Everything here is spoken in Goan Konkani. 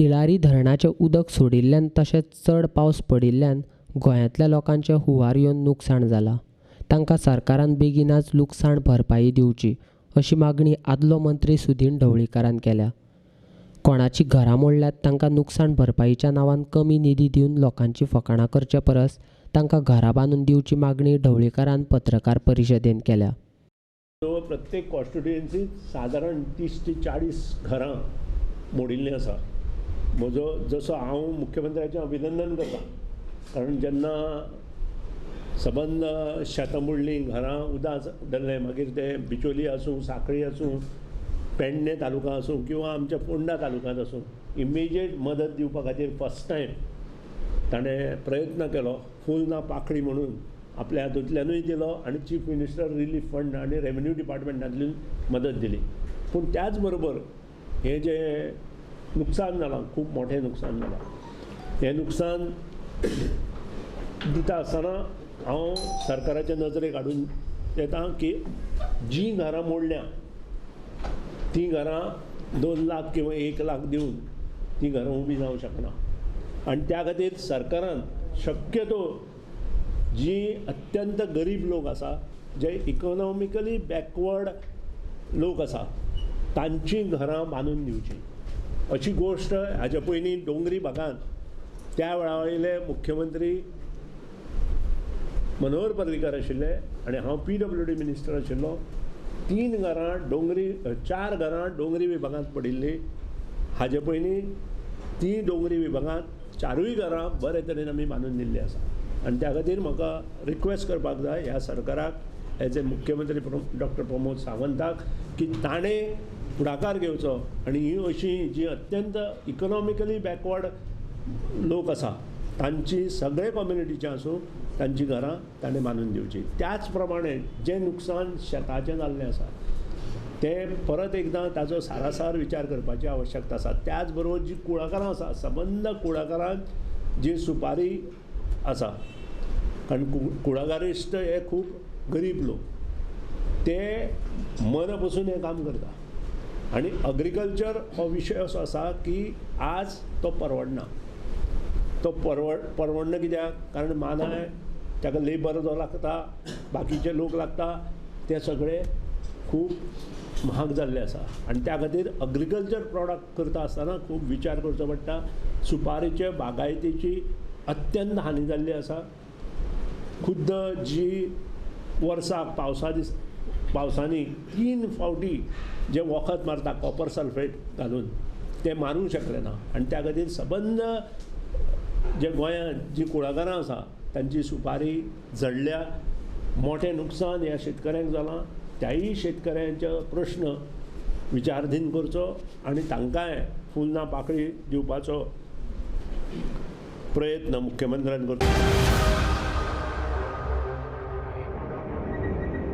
तिळारी धरणाचें उदक सोडिल्ल्यान तशेंच चड पावस पडिल्ल्यान गोंयांतल्या लोकांचें हुंवार येवन लुकसाण जालां. तांकां सरकारान बेगिनाच लुकसाण भरपाई दिवची अशी मागणी आदलो मंत्री सुदिन ढवळीकारान केल्या. कोणाची घरां मोडल्यात तांकां नुकसाण भरपाईच्या नांवान कमी निधी दिवन लोकांची फकाणां करचे परस तांकां घरां बांदून दिवची मागणी ढवळीकारान पत्रकार परिशदेंत केल्या. प्रत्येक कॉन्स्टिट्युएन्सीत सादारण 30 ते 40 घरां मोडिल्लीं आसा. म्हजो जसो हांव मुख्यमंत्र्याचें अभिनंदन करता, कारण जेन्ना सबंद शेतां बुडलीं, घरां उदास जाल्लें, मागीर तें बिचोली आसूं, साखळी आसूं, पेडणे तालुका आसूं किंवा आमच्या फोंडा तालुक्यांत आसूं, इमिजिएट मदत दिवपा खातीर फर्स्ट टायम ताणें प्रयत्न केलो. फूल ना पाखळी म्हणून आपल्या हातूंतल्यानूय दिलो आनी चीफ मिनिस्टर रिलीफ फंड आनी रेवेन्यू डिपार्टमेंटांतल्यान मदत दिली. पूण त्याच बरोबर हें जें नुकसान जालां, खूब मोठें नुकसान जालां. हें नुकसान दिता आसतना हांव सरकाराच्या नजरेक हाडून येता की जीं घरां मोडल्यां तीं घरां 2 लाख किंवा 1 लाख दिवन तीं घरां उबीं जावंक शकना. आनी त्या खातीर सरकारान शक्यतो जी अत्यंत गरीब लोक आसा, जे इकॉनॉमिकली बॅकवर्ड लोक आसा, तांचीं घरां बांदून दिवचीं अशी गोश्ट हाजे पयलीं डोंगरी भागांत त्या वेळा वयले मुख्यमंत्री मनोहर पर्रीकर आशिल्ले आनी हांव PWD minister आशिल्लो. 3 घरां डोंगरी, 4 घरां डोंगरी विभागांत पडिल्लीं. हाजे पयलीं ती डोंगरी विभागांत 4ूय घरां बरे तरेन आमी बांदून दिल्लीं आसा. आनी त्या खातीर म्हाका रिक्वेस्ट करपाक जाय ह्या सरकाराक, एज ए मुख्यमंत्री डॉक्टर प्रमोद सावंताक, की ताणें फुडाकार घेवचो आनी ही अशी जी अत्यंत इकॉनॉमिकली बॅकवर्ड लोक आसा तांची सगळे कम्युनिटीचे आसूं तांची घरां ताणें बांदून दिवची. त्याच प्रमाणे जें नुकसान शेताचें जाल्लें आसा तें परत एकदां ताजो सारासार विचार करपाची आवश्यकता आसा. त्याच बरोबर जी कुळागरां आसा, सबंद कुळागरांत जी सुपारी आसा, कारण कुळागारिश्ट हे खूब गरीब लोक, ते मना पसून हें काम करता. आनी अग्रिकल्चर हो विशय असो आसा की आज तो परवडना. तो परवडना कित्याक? कारण मानाय, ताका लेबर जो लागता, बाकीचे लोक लागता, ते सगळे खूब महाग जाल्ले आसा. आनी त्या खातीर अग्रिकल्चर प्रॉडक्ट करता आसतना खूब विचार करचो पडटा. सुपारीचे बागायतीची अत्यंत हानी जाल्ली आसा. खुद्द जी वर्साक पावसांनी 3 फावटी जे वखद मारता कॉपर सल्फेट घालून, तें मारूंक शकलें ना. आनी त्या खातीर सबंद जे गोंयांत जी कुळागरां आसा तांची सुपारी झडल्या. मोठें नुकसान ह्या शेतकऱ्यांक जालां. त्याय शेतकऱ्यांचो प्रश्न विचारधीन करचो आनी तांकांय फूल ना पाकळी दिवपाचो प्रयत्न मुख्यमंत्र्यान करचो.